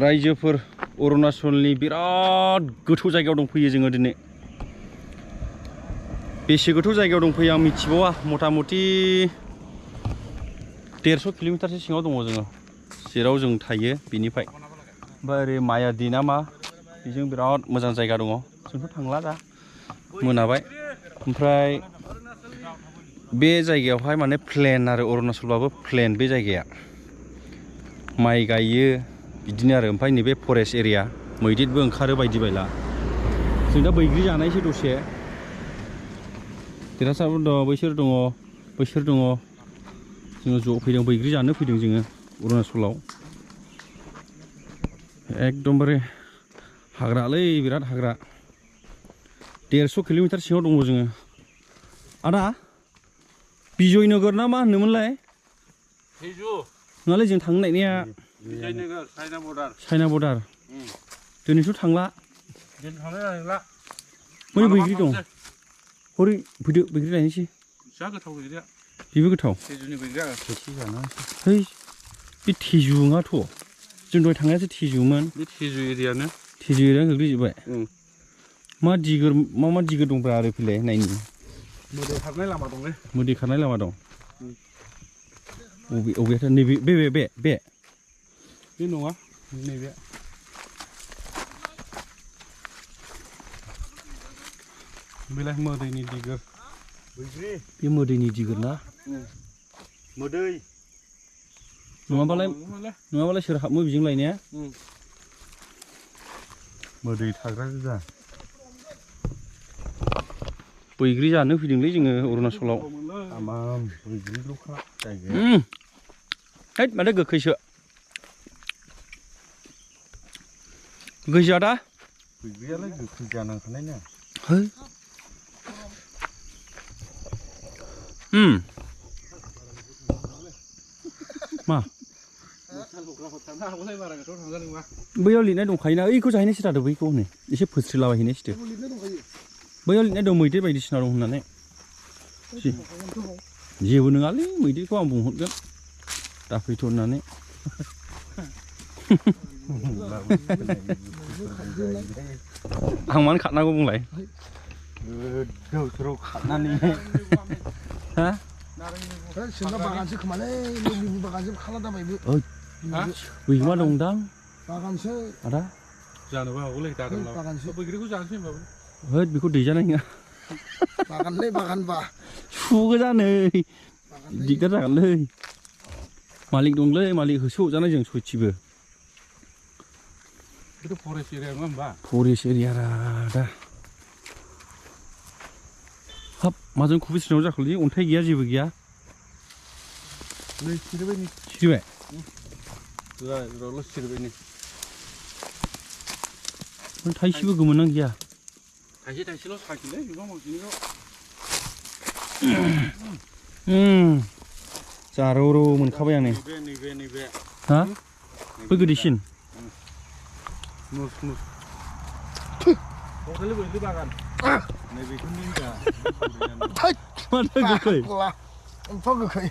रायजोफोर अरुणाचलनि बिराद गोथौ जायगायाव दंफैयो जोङो दिनै बेसे गोथौ जायगायाव दंफैयो आं मिथिबावा मथा मथि 150 किल'मिटारसो सिङाव दङ जोङो जेराव जों थायो बिनिफ्राय ओमफ्राय ओरै मायादि ना मा बेजों बिराद मोजां जायगा दङ जोंथ' थांला दा मोनाबाय ओमफ्राय बे जायगायावहाय माने प्लेन आरो अरुणाचलबाबो प्लेन बे जायगाया माइ गायो बिदिनो आरो ओमफ्राय नैबे फरेस्ट एरिया मैदेरबो ओंखारो बायदि बायला जों दा बैग्रि जानायसो दसे देरहासारबो दङ बैसोर दङ जोङो ज' फैदों बैग्रि जानो फैदों जोङो अरुणाचलाव एकदमबारे हाग्रालै बिराद हाग्रा 150 किल'मिटार सिङाव दङ जोङो आदा बिजयनगर ना मा होनोमोनलाय नङालै जों थांनो नागिरनाया चाइना बर्डार दिनैथ' थांला बै बैग्रि दं हरै फैदो बैग्रि लायनोसै जा गोथाव बैग्रिया बेबो गोथाव थेजुनि बैग्रिया खेबसे जानांसै है बे थेजु नङाथ' जों दहाय थांनायासो थेजुमोन बे थेजु एरियानो थेजु एरियानो गोग्लैजोब्बाय मा दिगोर दंब्रा आरो फैलाय नायनि मोदै खारनाय लामा दंलै मोदै खारनाय लामा दं अबेयाथो नैबे बे नङा नैबे बेलाय मोदैनि दिगोर बैग्रि बे मोदैनि दिगोर ना मोदै नङाबालाय सोर हाबमो बिजों लायनाया मोदै थाग्रा गोजा बैग्रि जानो फैदोंलै जोङो अरुणाचलाव आमाम बैग्रिल'खा जायगाया हैद माथो गोखैसो गोखै आदा बैग्रियालाय गोखै जानांखानाय ना है मा बैयाव लिरनाय दंखायोना ओइखौ जाहैनायसो थादो बैखौ हनै एसे फोस्रिलाबायहैनायसो बैयाव लिरनाय दं मैदेर बायदिसिना दं होननानै जेबो नङालै मैदेरखौ आं बुंहरगोन दाफैथ' होननानै आं मानो खारनांगौ बुंलाय गोदाव खारनानै हा सोरना बागानसो खोमालै लेबु बागानसो खाला दाबायबो बैमा दंदां बागानसो आदा जानोबो हागौलै बागानसो बैग्रिखौ जानोसै होनबाबो होद बेखौ दैजानाय नङा बागानलै बागानबा सुगोजानै दिगदार जागोनलै मालिक दंलै मालिक होसो हरजानाय जों सयथिबो बेथ' फरेस्ट एरिया नङा होमबा फरेस्ट एरिया दा हाब माजों खुबैस्रिनाव जाखोलै अन्थाइ गैया जेबो गैया नै सिरिबाय नै सिरिबाय र'ल' सिरिबाय नै थाइसेबो गोमोनां गैया थाइसेल' साखिलै बिबां बांसिनखौ जारौ मोनखाबाय आं नैबे हा बै गोदैसिन मुस हटेल बैग्रि बागान नैबेखौ निजा माथो गोखै एम्फौ गोखै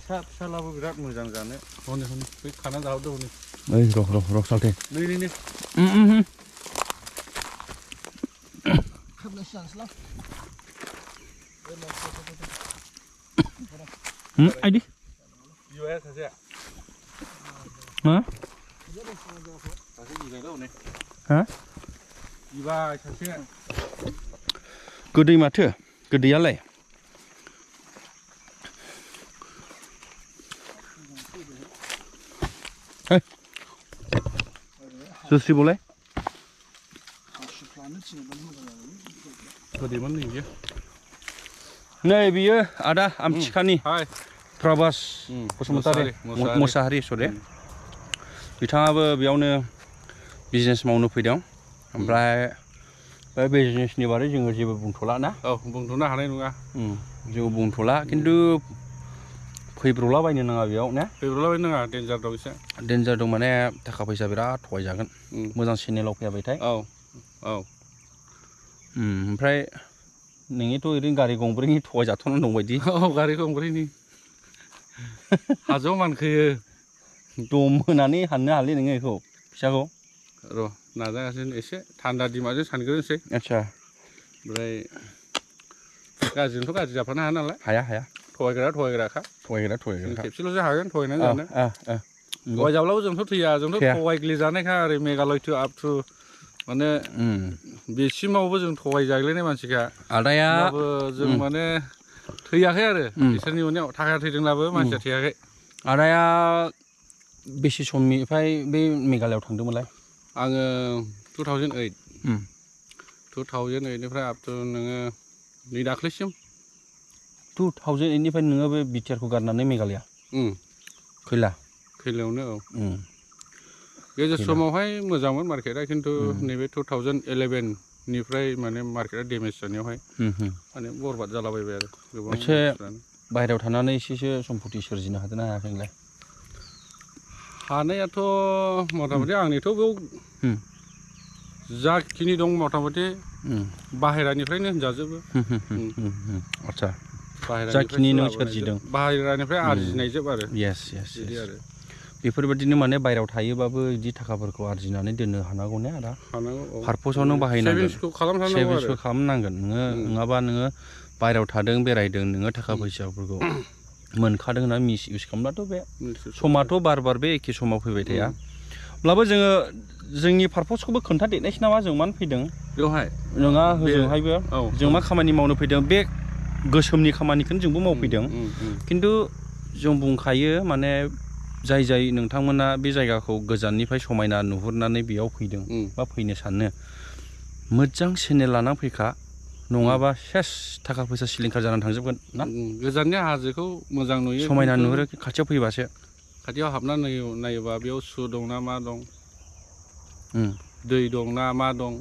फिसालाबो बिराद मोजां जानो हनै बै खाना जाहरदो हनै ओइ र' सालथे नै खोबनासो जानोसैलां आइदि बिबाया सासे मा सासे बिबायलै हनै हा बिबाय सासे गोदै माथो गोदैयालाय जोस्रिबलाय गोदैमोन नै बियो नै बियो आदा आमथिखानि प्रभास बसुमतारी मुसाहारि सरि बिथाङाबो बेयावनो बिजनेस मावनो फैदों ओमफ्राय बे बिजनेसनि बारै जोङो जेबो बुंथ'ला ना बुंथ'नो हानाय नङा जेबो बुंथ'ला खिन्थु फैब्र'ला बायनो नाङा बेयाव ने फैब्र'लाबायनो नाङा डेन्जार दं एसे डेन्जार दं माने थाखा फैसा बिराद थगायजागोन मोजां चेनेलाव फैयाबायथाय ओमफ्राय नोंनिथ' ओरैनो गारि गंब्रैनि थगायजाथ'नानै दं बायदि गारि गंब्रैनि हाजोआव मानखोयो दम होनानै हाननो हालै नोङो बेखौ फिसाखौ र' नाजागासिनो एसे थान्दा दिमाजों सानग्रोनोसै आदसा ओमफ्राय गाज्रिजोंथ' गाज्रि जाफानो हाया नालाय हाया थगायग्राखा जों खेबसेल'सो हागोन थगायनानै जानो थगायजाब्लाबो जोंथ' थैया जोंथ' थगायग्लिजानायखा ओरै मेघालय टु आप टु माने बेसिमावबो जों थगायजाग्लिनाय मानसिखा आदाया जों माने थैयाखै आरो बिसोरनि उनाव थाखा थैदोंब्लाबो मानसिया थैयाखै आदाया बेसे समनिफ्राय बे मेघालयआव थांदोंमोनलाय आङो 2008निफ्राय आप टु नोङो नै दाख्लैसिम 2008निफ्राय नोङो बे बिटिआरखौ गारनानै मेघालया खैलायावनो औ गेजेर समावहाय मोजांमोन मार्केटआ खिन्थु नैबे 2011निफ्राय माने मार्केटआ डेमेज जानायावहाय माने बरबाद जालाबायबाय आरो गोबां एसे बाहेरायाव थानानै एसेसो सम्पति सोरजिनो हादों ना हायाखै नोंलाय हानायाथ' मथा मथि आंनिथ' बेयाव जाखिनि दं मथा मथि बाहेरानिफ्रायनो होनजाजोबो आदसा जाखिनि नों सोरजिदों बाहेरानिफ्राय आरजिनायजोब आरो बिदि आरो बेफोरबायदिनो माने बाहेरायाव थायोबाबो बिदि थाखाफोरखौ आरजिनानै दोननो हानांगौ ने आदा पारपसाव नों बाहायनांगोन सेभिंसखौ खालामनांगोन नोङो नङाबा नोङो बाहेरायाव थादों बेरायदों नोङो थाखा फैसाफोरखौ मोनखादों होनना मिस इउस खालामब्लाथ' बे समाथ' बार बे एखे समाव फैबाय थाया अब्लाबो जोङो जोंनि पारपसखौबो खोन्थादेरनायसै नामा जों मानो फैदों बेवहाय नङा होजोंहायबो जों मा खामानि मावनो फैदों बे गोसोमनि खामानिखौनो जोंबो मावफैदों खिन्थु जों बुंखायो माने जाय नोंथांमोना बे जायगाखौ गोजाननिफ्राय समायना नुहुरनानै बेयाव फैदों बा फैनो सानो मोजां चेनेल लानानै फैखा नङाबा सेस थाखा फैसा सिलिंखार जानानै थांजोबगोन ना गोजाननि हाजोखौ मोजां नुयो समायना नुहुरो खाथियाव फैबासो खाथियाव हाबनानै नायोबा बेयाव सु दं ना मा दं दै दं ना मा दं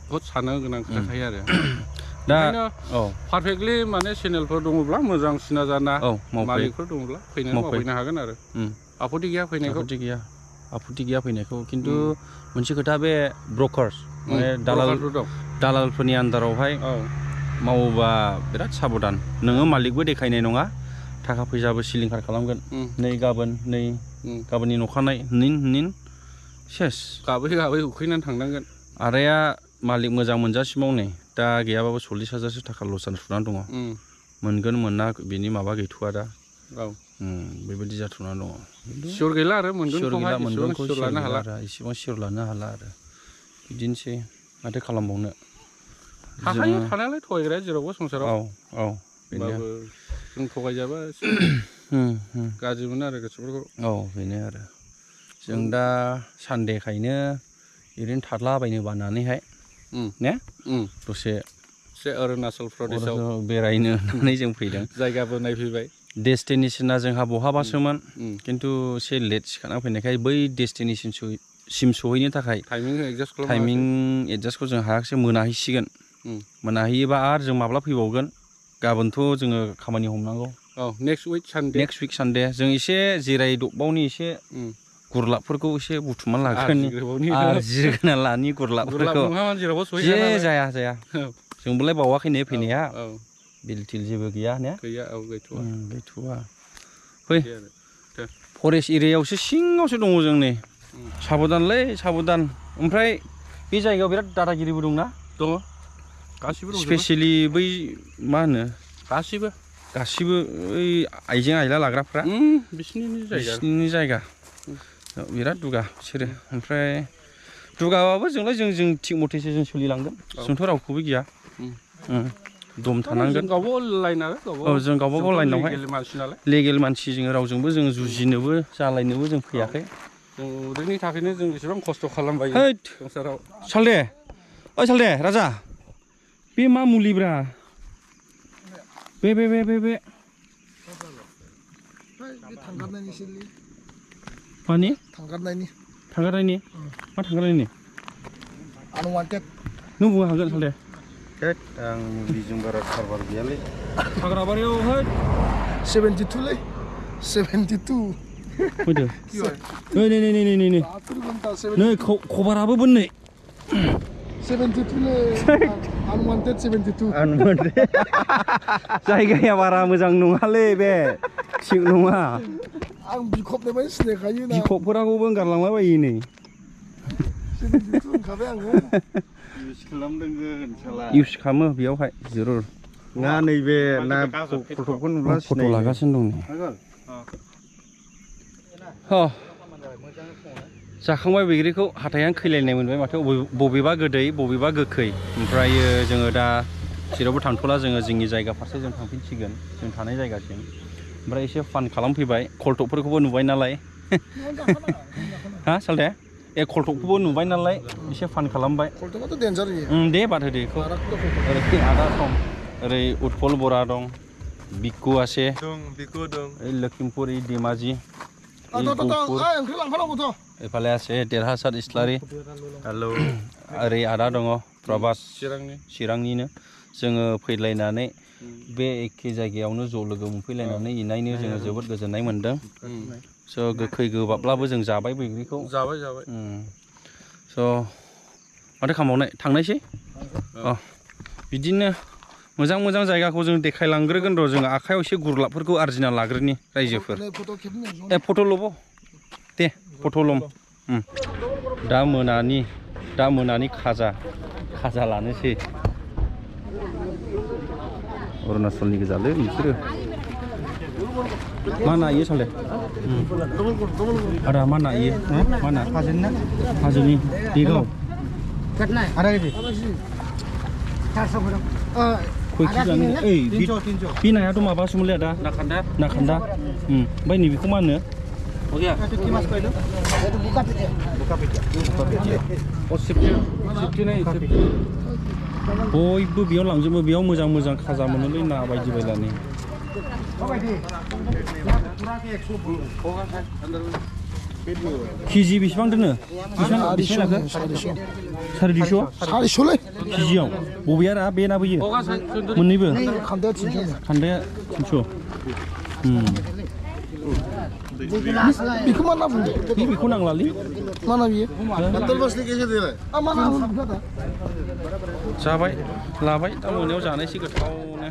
बहुद साननो गोनां खोथा थायो आरो दा पारफेक्टलि माने चेनेलफोर दङब्ला मोजां सिना जाना मालिकफोर दङब्ला फैनानै मावफैनो हागोन आरो आपत्ति गैया फैनायखौ आपत्ति गैया फैनायखौ खिन्थु मोनसे खोथा बे ब्रकार्स माने दालालफोरनि आन्दारावहाय मावोबा बिराद साबधान नोङो मालिकबो देखायनाय नङा थाखा फैसाबो सिलिंखार खालामगोन नै गाबोननि नखानाय निन सेस गाबै उखैनानै थांनांगोन आदाया मालिक मोजां मोनजासिमाव नै दा गैयाबाबो 40,000सो थाखा लस जानानै दङ मोनगोन मोना बिनि माबा गैथ'आ दा बेबायदि जाथ'ना दङ सियर गैला आरो मोनगोनखौ इसेबां सियर लानो हाला आरो बिदिनोसै माथो खालामबावनो थानायालाय थगायग्राया जेरावबो संसाराव होमबाबो जों थगायजाबा एसे गाज्रि मोनो आरो गोसोफोरखौ बेनो आरो जों दा सानदेखायनो ओरैनो थादलाबायनो बानानैहाय ने दसे अरुणाचल प्रदेशआव बेरायनो होननानै जों फैदों जायगाबो नायफैबाय डेस्टिनेसना जोंहा बहाबासोमोन खिन्थु एसे लेट सिखारना फैनायखाय बै डेस्टिनेसनसिम सहैनो थाखाय टाइमिं एडजास्टखौ जों हायाखिसै मोनाहैसिगोन मोनाहैयोबा आरो जों माब्ला फैबावगोन गाबोनथ' जोङो खामानि हमनांगौ नेक्स्ट उइक सानडे जों एसे जिरायदबावनि एसे गुरलाबफोरखौ एसे बुथुमना लागोन आरजिग्रोना लानि गुरलाबफोरखौ जे जाया जोंबोलाय बावाखैनो फैनाया बिल थिल जेबो गैया ने गैथ'वा फै फरेस्ट एरियायावसो सिङावसो दङ जों नै साबधानलै साबधान ओमफ्राय बे जायगायाव बिराद दादागिरिबो दंना दङ गासिबो स्पेसियेलि बै मा होनो गासिबो ओइ आइजें आइला लाग्राफ्रा बिसिनि जायगा बिराद दुगा बिसोरो ओमफ्राय दुगाबाबो जों थिग मथेसो जों सोलिलांगोन जोंथ' रावखौबो गिया दम थानांगोन जों गावबागाव लाइनावहाय लेगेल मानसि जोङो रावजोंबो जों जुजिनोबो जालायनोबो जों फैयाखै उदैनि थाखायनो जों बेसेबां खस्थ' खालामबाय संसाराव सालदे राजा बे मा मुलिब्रा बे मानि थांगारनायनि मा थांगारनायनि आनवान्टेड नों बुंनो हागोन सालदे आं मुलिजों बारा खारबार गैयालै हाग्राबारियाव 72 फैदो नै खबराबो बोननै 72 Unwanted 72. जायगाया बारा मोजां नङालै बे थिग नङा आं बिखबनिफ्राय सिनायखायो ना बिखबफोराखौबो ओंखारलांला बायो नै 72 ओंखारबाय आङो इउस खालामदोंगोन साला इउस खालामो बेयावहाय जरुर ना नैबे ना फट'खौ नुब्ला फट' लागासिनो दं नै जाखांबाय बैग्रिखौ हाथायानो खैलायनाय मोनबाय माथो बबेबा गोदै बबेबा गोखै ओमफ्रायो जोङो दा जेरावबो थांथ'ला जोङो जोंनि जायगा फारसे जों थांफिनसिगोन जों थानाय जायगासिम ओमफ्राय एसे फान खालामफैबाय कलटकफोरखौबो नुबाय नालाय हा सालथे ए कलटकखौबो नुबाय नालाय एसे फान खालामबाय कलटकआथ' डेन्जार इयो दे बाद होदो बेखौ ओरै आदा सम ओरै उत्पल बरा दं बिक्कु आसे दं बिक्कु दं लखिमपुर धेमाजि ओंख्रि लांफानांगौथ' एफाले आसे देरहासार इस्लारि हेल' ओरै आदा दङ प्रभास चिरांनिनो जोङो फैलायनानै बे एखे जायगायावनो ज' लोगो मोनफैलायनानै इनायनो जोङो जोबोद गोजोननाय मोन्दों स' गोखै गोबाबब्लाबो जों जाबाय बैग्रिखौ जाबाय स' माथो खालामबावनाय थांनायसै बिदिनो मोजां मोजां जायगाखौ जों देखायलांग्रोगोन र' जोङो आखायाव एसे गुरलाबफोरखौ आरजिना लाग्रोनि रायजोफोर फट' ल'ब दे फट' लम दा मोनानि खाजा लानोसै अरुणाचलनि गोजालै नोंसोरो मा नायो साले आदा मा नायो मा ना हाजोनि देगाव आदा केजि 400 ग्राम खय केजि ओइ बे नायाथ' माबासोमोनलै आदा नाखान्दा ओमफ्राय नैबेखौ मा होनो बयबो बेयाव लांजोबो बेयाव मोजां मोजां खाजा मोनोलै ना बायदि बायलानि केजि बेसेबां दोनो बेसेबां लाखो 450 केजियाव बबेया रा बे ना बैयो मोननैबो खान्दाया 300 बेखौ मा ना बुंदों बेखौ नांलालै मा ना बियो जाबाय लाबाय दा मोनायाव जानायसै गोथावनो